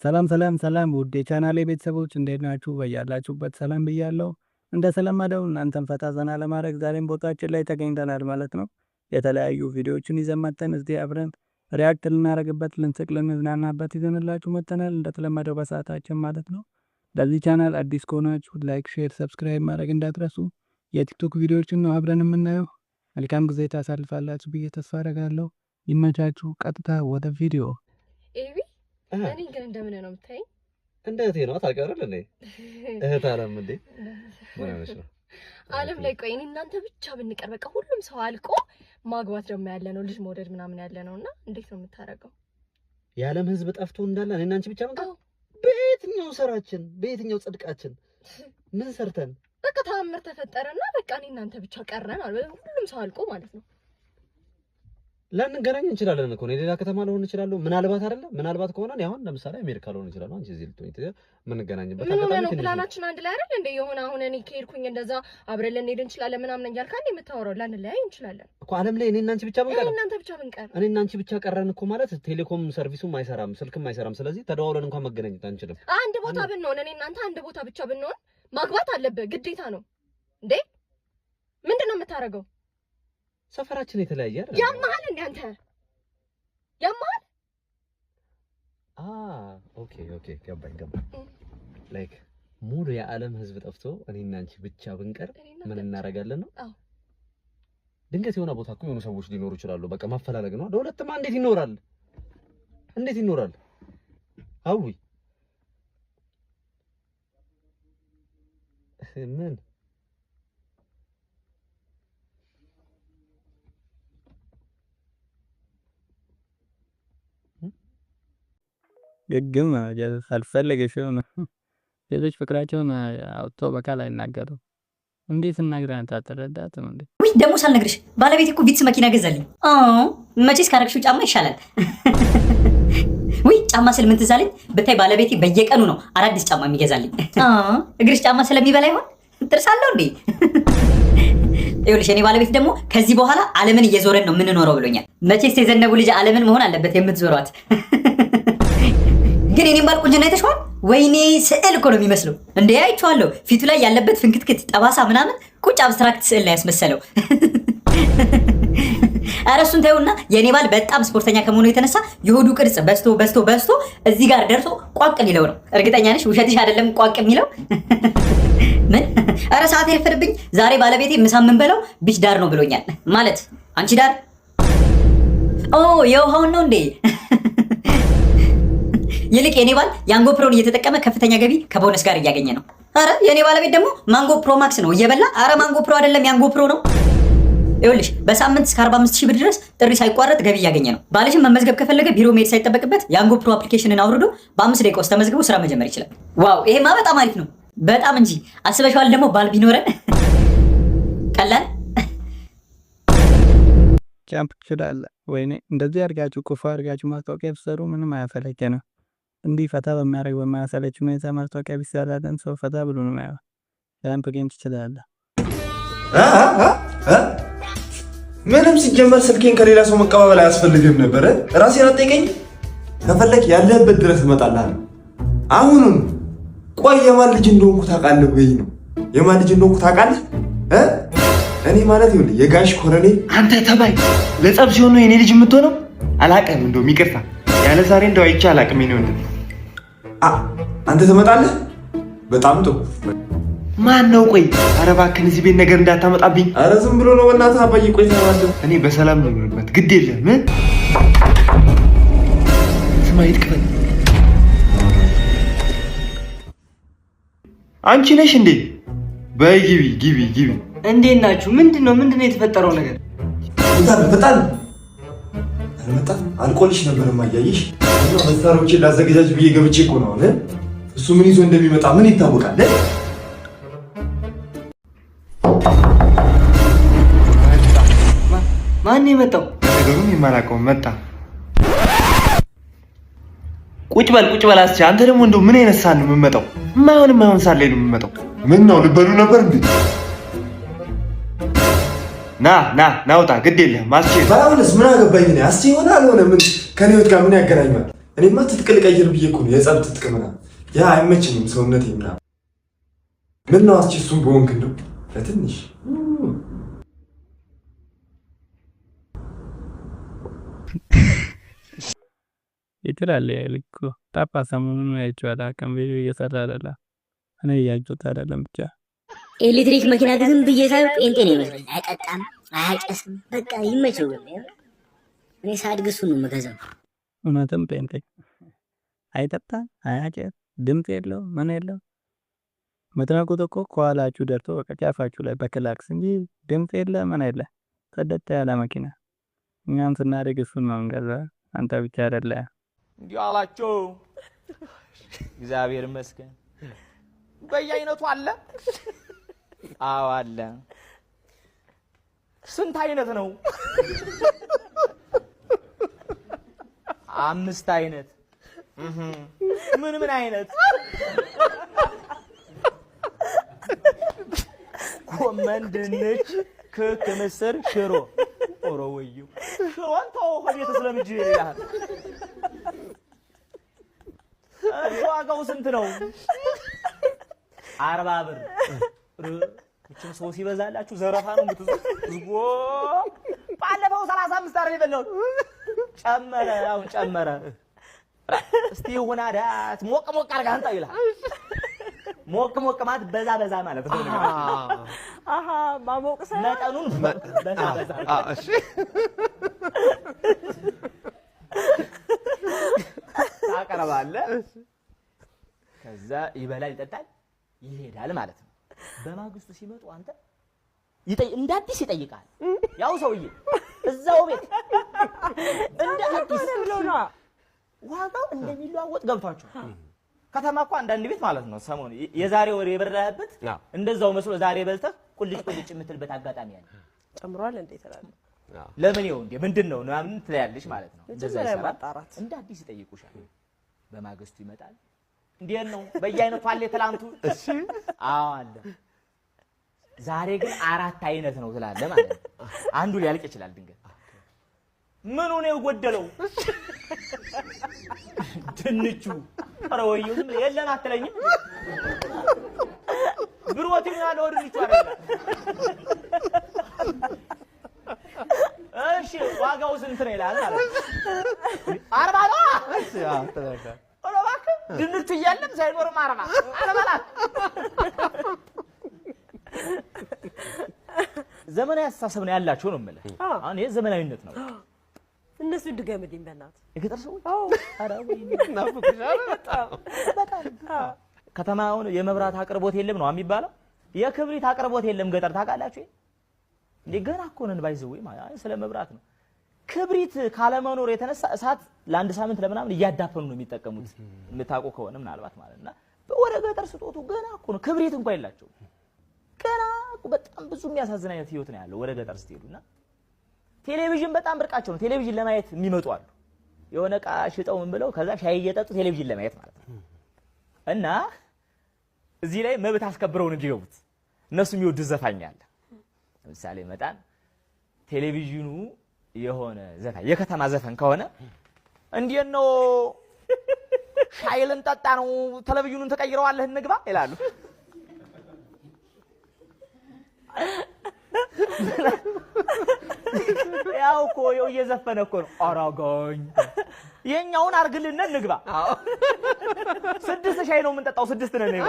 ሰላም ሰላም ሰላም ውድ የቻናሌ ቤተሰቦች፣ እንዴት ናችሁ? በያላችሁበት ሰላም ብያለሁ። እንደተለመደው እናንተን ፈታ ዘና ለማድረግ ዛሬም ቦታችን ላይ ተገኝተናል ማለት ነው። የተለያዩ ቪዲዮዎችን ይዘን መጥተን እዚህ አብረን react ልናደርግበት፣ ልንስቅ፣ ልንዝናናበት ይዘንላችሁ መጥተናል። እንደተለመደው በሰዓታችን ማለት ነው። ለዚህ ቻናል አዲስ ከሆናችሁ like፣ share፣ subscribe ማድረግ እንዳትረሱ። የቲክቶክ ቪዲዮዎችን ነው አብረን የምናየው። መልካም ጊዜ ታሳልፋላችሁ ብዬ ተስፋ አደርጋለሁ። ይመቻችሁ። ቀጥታ ወደ ቪዲዮ። ኤቢ፣ እኔ ግን እንደምን ነው የምታይኝ? እንደ እህቴ ነው፣ ታውቂው እንዴ? እህት አለም እንዴ፣ ምን ሆነሽ ነው? ዓለም ላይ ቆይ እኔ እናንተ ብቻ ብንቀር፣ በቃ ሁሉም ሰው አልቆ፣ ማግባት ደግሞ ያለ ነው፣ ልጅ መውለድ ምናምን ያለ ነው፣ እና እንዴት ነው የምታደርገው? የዓለም ህዝብ ጠፍቶ እንዳለ እኔ እና አንቺ ብቻ ብንቀር? አዎ። በየትኛው ስራችን፣ በየትኛው ጽድቃችን፣ ምን ሰርተን? በቃ ተአምር ተፈጠረና በቃ እኔ እናንተ ብቻ ቀረን አለ፣ ሁሉም ሰው አልቆ ማለት ነው። ላንገናኝ እንችላለን እኮ። እኔ ሌላ ከተማ ልሆን እችላለሁ። ምናልባት አይደለ፣ ምናልባት ከሆነ እኔ አሁን ለምሳሌ አሜሪካ ልሆን እችላለሁ። አንቺ እዚህ ልትሆኝ ትችላለሽ። የምንገናኝበት ምን ሆነ አጋጣሚ ነው? ትንሽ ነው። ፕላናችን አንድ ላይ አይደል እንደ የሆነ አሁን እኔ ከሄድኩኝ እንደዛ አብረን ልንሄድ እንችላለን ምናምን እያልክ አንዴ የምታወራው፣ ላንለያይ እንችላለን። እኮ ዓለም ላይ እኔ እና አንቺ ብቻ እኔ ብንቀር እናንተ ብቻ ብንቀር። እኔ እና አንቺ ብቻ ቀረን እኮ ማለት ቴሌኮም service ኡም አይሰራም፣ ስልክም አይሰራም። ስለዚህ ተደዋውለን እንኳን መገናኘት አንችልም። አንድ ቦታ ብንሆን፣ እኔ እናንተ አንድ ቦታ ብቻ ብንሆን ማግባት አለብህ፣ ግዴታ ነው እንዴ። ምንድን ነው የምታደርገው? ሰፈራችን የተለያየ አይደል? ያመሃል እንዴ አንተ፣ ያመሃል? አ okay፣ ገባኝ ገባኝ። Like ሙሉ የዓለም ህዝብ ጠፍቶ እኔና አንቺ ብቻ ብንቀር ምን እናደርጋለን ነው? አዎ። ድንገት የሆነ ቦታ እኮ የሆኑ ሰዎች ሊኖሩ ይችላሉ። በቃ ማፈላለግ ነው። ለሁለትማ እንዴት ይኖራል? እንዴት ይኖራል? አዊ ምን ግግም አልፈለገሽው ነው። ሴቶች ፍቅራቸውን አውጥተው በቃል አይናገሩም። እንዴት እናግረን? አትረዳትም እንዴ? ውይ፣ ደግሞ ሳልነግርሽ ባለቤቴ እኮ ቪትስ መኪና ገዛልኝ። መቼስ ካረግሽው ጫማ ይሻላል። ውይ፣ ጫማ ስል ምን ትዝ አለኝ ብታይ፣ ባለቤቴ በየቀኑ ነው አዳዲስ ጫማ የሚገዛልኝ። እግርሽ ጫማ ስለሚበላ ይሆን? ጥርስ አለው እንዴ? ይኸውልሽ፣ የኔ ባለቤት ደግሞ ከዚህ በኋላ ዓለምን እየዞረን ነው የምንኖረው ብሎኛል። መቼስ የዘነቡ ልጅ ዓለምን መሆን አለበት የምትዞሯት። ግን የኔም ባል ቁንጅና አይተሽዋል? ወይኔ፣ ስዕል እኮ ነው የሚመስለው። እንዴ፣ አይቼዋለሁ። ፊቱ ላይ ያለበት ፍንክትክት ጠባሳ ምናምን ቁጭ abstract ስዕል ላይ ያስመሰለው። ኧረ እሱን ተይውና የኔ ባል በጣም ስፖርተኛ ከመሆኑ የተነሳ የሆዱ ቅርጽ በዝቶ በዝቶ በዝቶ እዚህ ጋር ደርሶ ቋቅ ሊለው ነው። እርግጠኛ ነሽ? ውሸትሽ አይደለም ቋቅ የሚለው? ምን? ኧረ ሰዓት የረፈደብኝ። ዛሬ ባለቤቴ ምሳ የምንበላው beach ዳር ነው ብሎኛል። ማለት አንቺ ዳር? ኦ፣ የውሃውን ነው እንዴ? ይልቅ የኔ ባል ያንጎ ፕሮን እየተጠቀመ ከፍተኛ ገቢ ከቦነስ ጋር እያገኘ ነው። አረ የኔ ባለቤት ደግሞ ማንጎ ፕሮ ማክስ ነው እየበላ። አረ ማንጎ ፕሮ አይደለም፣ ያንጎ ፕሮ ነው። ይኸውልሽ፣ በሳምንት እስከ 45 ሺህ ብር ድረስ ጥሪ ሳይቋረጥ ገቢ እያገኘ ነው። ባልሽን መመዝገብ ከፈለገ ቢሮ መሄድ ሳይጠበቅበት ያንጎ ፕሮ application ን አውርዶ በ5 ደቂቃ ውስጥ ተመዝግቦ ስራ መጀመር ይችላል። Wow፣ ይሄማ በጣም አሪፍ ነው። በጣም እንጂ። አስበሽዋል? ደግሞ ባል ቢኖረን ቀላል ጃምፕ ትችላለህ። ወይኔ፣ እንደዚህ አድርጋችሁ ክፉ አድርጋችሁ ማስታወቂያ ብትሰሩ ምንም አያሰለቸንም። እንዲህ ፈታ በሚያደርግ በማያሰለች ሁኔታ ማስታወቂያ ቢሰራልን ሰው ፈታ ብሎ ነው የሚያየው። ጃምፕ game ትችላለህ። ምንም ሲጀመር ስልኬን ከሌላ ሰው መቀባበል አያስፈልግም ነበረ። ራሴን አጠይቀኝ። ከፈለክ ያለህበት ድረስ እመጣልሃለሁ። አሁኑን። ቆይ፣ የማን ልጅ እንደሆንኩ ታውቃለህ ወይ ነው? የማን ልጅ እንደሆንኩ ታውቃለህ? እኔ ማለት ይኸውልህ የጋሽ ኮረኔ አንተ ተባይ፣ ለጸብ ሲሆን ነው የኔ ልጅ የምትሆነው። አላውቅም፣ እንደውም ይቅርታ፣ ያለ ዛሬ እንደው አይቼ አላውቅም። የኔ ወንድም። አንተ ትመጣለህ? በጣም ጥሩ። ማን ነው? ቆይ፣ ኧረ እባክህን እዚህ ቤት ነገር እንዳታመጣብኝ። ኧረ ዝም ብሎ ነው፣ በእናትህ አባዬ። ቆይ ተባለሁ። እኔ በሰላም ነው የምኖርበት፣ ግድ የለም። ስማ፣ ይትክፈል። አንቺ ነሽ እንዴ? በይ ግቢ ግቢ ግቢ። እንዴት ናችሁ? ምንድን ነው ምንድን ነው የተፈጠረው ነገር? በጣም በጣም አልመጣም። አልቆልሽ ነበር ማያይሽ። እና መሳሪያዎችን ላዘገጃጅ ብዬ ገብቼ እኮ ነው አሁን። እሱ ምን ይዞ እንደሚመጣ ምን ይታወቃል? ማን ነው የመጣው? ነገሩን የማላውቀው መጣ። ቁጭ በል ቁጭ በል አስቼ። አንተ ደግሞ እንደው ምን አይነት ሳን ነው የምመጣው? የማይሆን የማይሆን ሳን ላይ ነው የምመጣው። ምን ነው፣ ልበሉ ነበር እንዴ? ና ና ና ውጣ፣ ግድ የለህም አስቼ። ባይሆንስ ምን አገባኝ እኔ። አስቼ ሆነ አልሆነ ምን ከኔ ህይወት ጋር ምን ያገናኛል? እኔማ ትጥቅ ልቀይር ብዬ እኮ ነው፣ የጸብ ትጥቅ ምናምን። ያ አይመችኝም ሰውነቴ ምናምን። ምን ነው አስቼ እሱን በሆንክ እንደው ለትንሽ። ይችላል ልኩ ጣፋ። ሰሞኑን አይቼው አላውቅም። ቪዲዮ እየሰራ አይደለም፣ እኔ እያየሁት አይደለም ብቻ። ኤሌክትሪክ መኪና ግን ዝም ብዬ ሳየው ጴንጤ ነው ይመስለኝ። አይጠጣም፣ አያጨስም። በቃ ይመቸው። እኔ ሳድግ እሱን ነው የምገዛው። እውነትም ጴንጤ አይጠጣም፣ አያጨስ፣ ድምፅ የለው፣ ምን የለው። ምትነኩት እኮ ከኋላችሁ ደርሶ በቃ ጫፋችሁ ላይ በክላክስ እንጂ ድምፅ የለ ምን የለ፣ ጽድት ያለ መኪና። እኛም ስናድግ እሱን ነው እንገዛ። አንተ ብቻ አይደለ። እንዲሁ አላቸው። እግዚአብሔር ይመስገን። በየአይነቱ አለ። አዎ አለ። ስንት አይነት ነው? 5 አይነት። ምን ምን አይነት? ጎመን፣ ድንች፣ ክክ፣ ምስር፣ ሽሮ። ኦሮ ወዩ ሽሮን ተወው፣ ከቤት ስለምጅ ይላል። እሺ ዋጋው ስንት ነው? 40 ብር። እቺም ሰው ሲበዛላችሁ ዘረፋ ነው የምትዙት። ዝጎ ባለፈው 35 አይደል የበላሁት? ጨመረ፣ አሁን ጨመረ። እስቲ ይሁን አዳት ሞቅ ሞቅ አድርገህ አንጣው ይላል። ሞቅ ሞቅ ማለት በዛ በዛ ማለት ነው። አሃ ማሞቅ ሳይሆን መጠኑን በዛ በዛ። እሺ ታቀርባለህ። ከዛ ይበላል፣ ይጠጣል፣ ይሄዳል ማለት ነው። በማግስቱ ሲመጡ አንተ እንደ አዲስ ይጠይቃል። ያው ሰውዬ እዛው ቤት እንደ አዲስ ዋጋው እንደሚለዋወጥ ገብቷቸዋል። ከተማ እኮ አንዳንድ ቤት ማለት ነው ሰሞኑን የዛሬ ወር የበላህበት እንደዛው መስሎ ዛሬ በልተህ ቁልጭ ቁልጭ የምትልበት አጋጣሚ አለ። ጨምሯል እንዴ ትላለህ? ለምን ይኸው እንዴ ምንድነው ምናምን ትላለች ማለት ነው። እንደዛ መጀመሪያ ይሰራል። ማጣራት። እንደ አዲስ ይጠይቁሻል። በማግስቱ ይመጣል። እንዴት ነው በየአይነቱ አለ የትላንቱ? እሺ አዎ አለ። ዛሬ ግን 4 አይነት ነው ትላለህ ማለት ነው። አንዱ ሊያልቅ ይችላል ድንገት። ምኑ ነው የጎደለው? ድንቹ። ኧረ ወይዬ ዝም ብለህ የለም አትለኝም? ብሮቲን ያለው ድንቹ አይደለም። እሺ ዋጋው ስንት ነው ይላል ማለት ነው። 40 ነው። እሺ አዎ ተረዳ። ኧረ እባክህ ድንቹ እያለም ሳይኖርም 40 40 ናት። ዘመናዊ አስተሳሰብ ነው ያላቸው ነው የምልህ። አሁን ይሄ ዘመናዊነት ነው። እነሱ ድገምልኝ በእናትህ። የገጠር ሰዎች? አዎ። ኧረ ወይኔ። ናፍቁሻል? በጣም። በጣም። ከተማውን የመብራት አቅርቦት የለም ነው የሚባለው። የክብሪት አቅርቦት የለም ገጠር ታውቃላችሁ? እንዴ ገና እኮ ነን ባይዘው ማለት አይ ስለ መብራት ነው። ክብሪት ካለመኖር የተነሳ እሳት ለአንድ ሳምንት ለምናምን እያዳፈኑ ነው የሚጠቀሙት። የምታውቁ ከሆነ ምናልባት ማለት ነው። ወደ ገጠር ስጦቱ ገና እኮ ነው፣ ክብሪት እንኳን የላቸውም። ገና እኮ በጣም ብዙ የሚያሳዝን አይነት ህይወት ነው ያለው ወደ ገጠር ስትሄዱና ቴሌቪዥን በጣም ብርቃቸው ነው። ቴሌቪዥን ለማየት የሚመጡ አሉ። የሆነ እቃ ሽጠው ምን ብለው ከዛ ሻይ እየጠጡ ቴሌቪዥን ለማየት ማለት ነው። እና እዚህ ላይ መብት አስከብረው ነው የሚገቡት። እነሱ የሚወዱት ዘፋኝ አለ። ለምሳሌ መጣን ቴሌቪዥኑ የሆነ ዘፋኝ የከተማ ዘፈን ከሆነ እንዴት ነው ሻይ ልንጠጣ ነው ቴሌቪዥኑን ተቀይረዋለህ እንግባ ይላሉ። ያው እኮ ያው እየዘፈነ እኮ ነው። አራጋኝ የኛውን አርግልን እንግባ። 6 ሻይ ነው የምንጠጣው፣ 6 ነን ነው።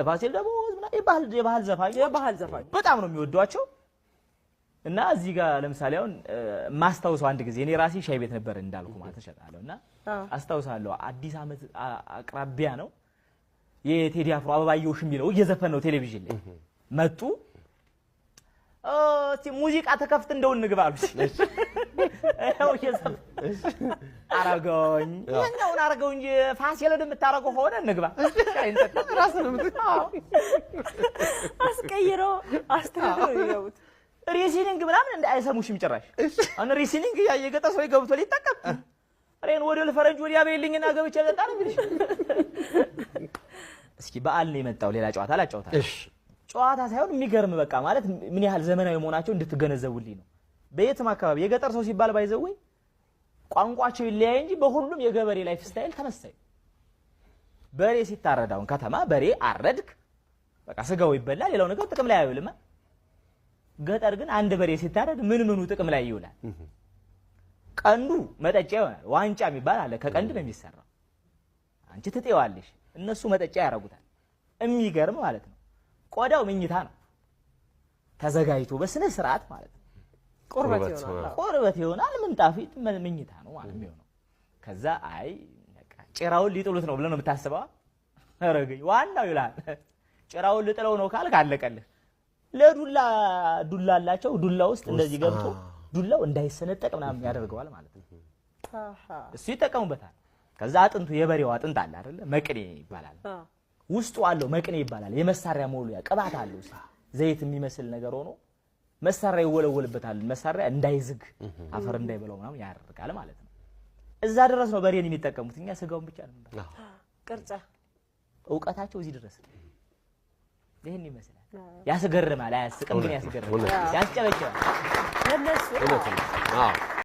ፋሲል ደግሞ የባህል ዘፋኝ የባህል ዘፋኝ በጣም ነው የሚወዷቸው። እና እዚህ ጋር ለምሳሌ አሁን ማስታውሰው አንድ ጊዜ እኔ ራሴ ሻይ ቤት ነበር እንዳልኩ ማለት እሸጣለሁ። እና አስታውሳለሁ አዲስ አመት አቅራቢያ ነው የቴዲ አፍሮ አበባየሁሽ የሚለው እየዘፈነ ነው ቴሌቪዥን ላይ መጡ። እስቲ ሙዚቃ ተከፍት እንደው እንግባ አሉ። ይኸው እየዘፈነ አረገውኝ። የኛውን አረገው እንጂ ፋሲልን የምታረገው ከሆነ እንግባ። ራስህ ነው የምት- አዎ። አስቀይረው አስተካክለው ነው የሚገቡት። ሬሲሊንግ ምናምን እንደ አይሰሙሽም ጭራሽ። አሁን ሬሲሊንግ እያየ ገጠር ሰው ገብቶ ሊጠቀም እኔን ወደ ፈረንጅ ወዲያ በይልኝና ገብቼ ልጠጣ ነው የሚልሽ። እስኪ በዓል ነው የመጣው፣ ሌላ ጨዋታ ላጫውታ። እሺ። ጨዋታ ሳይሆን የሚገርም በቃ ማለት ምን ያህል ዘመናዊ መሆናቸው እንድትገነዘቡልኝ ነው። በየትም አካባቢ የገጠር ሰው ሲባል by the way ቋንቋቸው ይለያይ እንጂ በሁሉም የገበሬ life style ተመሳሳይ። በሬ ሲታረድ አሁን ከተማ በሬ አረድክ በቃ ስጋው ይበላል፣ ሌላው ነገር ጥቅም ላይ አይውልም። ገጠር ግን አንድ በሬ ሲታረድ ምን ምኑ ጥቅም ላይ ይውላል? ቀንዱ መጠጫ ይሆናል። ዋንጫ የሚባል አለ፣ ከቀንድ ነው የሚሰራው። አንቺ ትጤዋለሽ፣ እነሱ መጠጫ ያደርጉታል። የሚገርም ማለት ነው። ቆዳው መኝታ ነው ተዘጋጅቶ በስነ ስርዓት ማለት ነው። ቁርበት ይሆናል። ቁርበት ይሆናል። ምንጣፍ መኝታ ነው ማለት የሚሆነው። ከዛ አይ በቃ ጭራውን ሊጥሉት ነው ብለህ ነው የምታስበው። ኧረ ዋናው ይላል ጭራውን ልጥለው ነው ካልክ አለቀልህ። ለዱላ ዱላ አላቸው። ዱላ ውስጥ እንደዚህ ገብቶ ዱላው እንዳይሰነጠቅ ምናምን ያደርገዋል ማለት ነው። እሱ ይጠቀሙበታል። ከዛ አጥንቱ የበሬው አጥንት አለ አይደለ? መቅኔ ይባላል። ውስጡ አለው መቅኔ ይባላል። የመሳሪያ መወልወያ ቅባት አለው። ዘይት የሚመስል ነገር ሆኖ መሳሪያ ይወለወልበታል። መሳሪያ እንዳይዝግ አፈር እንዳይበላው ምናምን ያደርጋል ማለት ነው። እዛ ድረስ ነው በሬን የሚጠቀሙት። እኛ ስጋውን ብቻ ነው የምንበላው። ቅርጫ እውቀታቸው እዚህ ድረስ ነው። ይህን ይመስላል። ያስገርማል። አያስቅም ግን ያስገርማል። ያስጨበጭባል። ለእነሱ እውነት ነው። አዎ።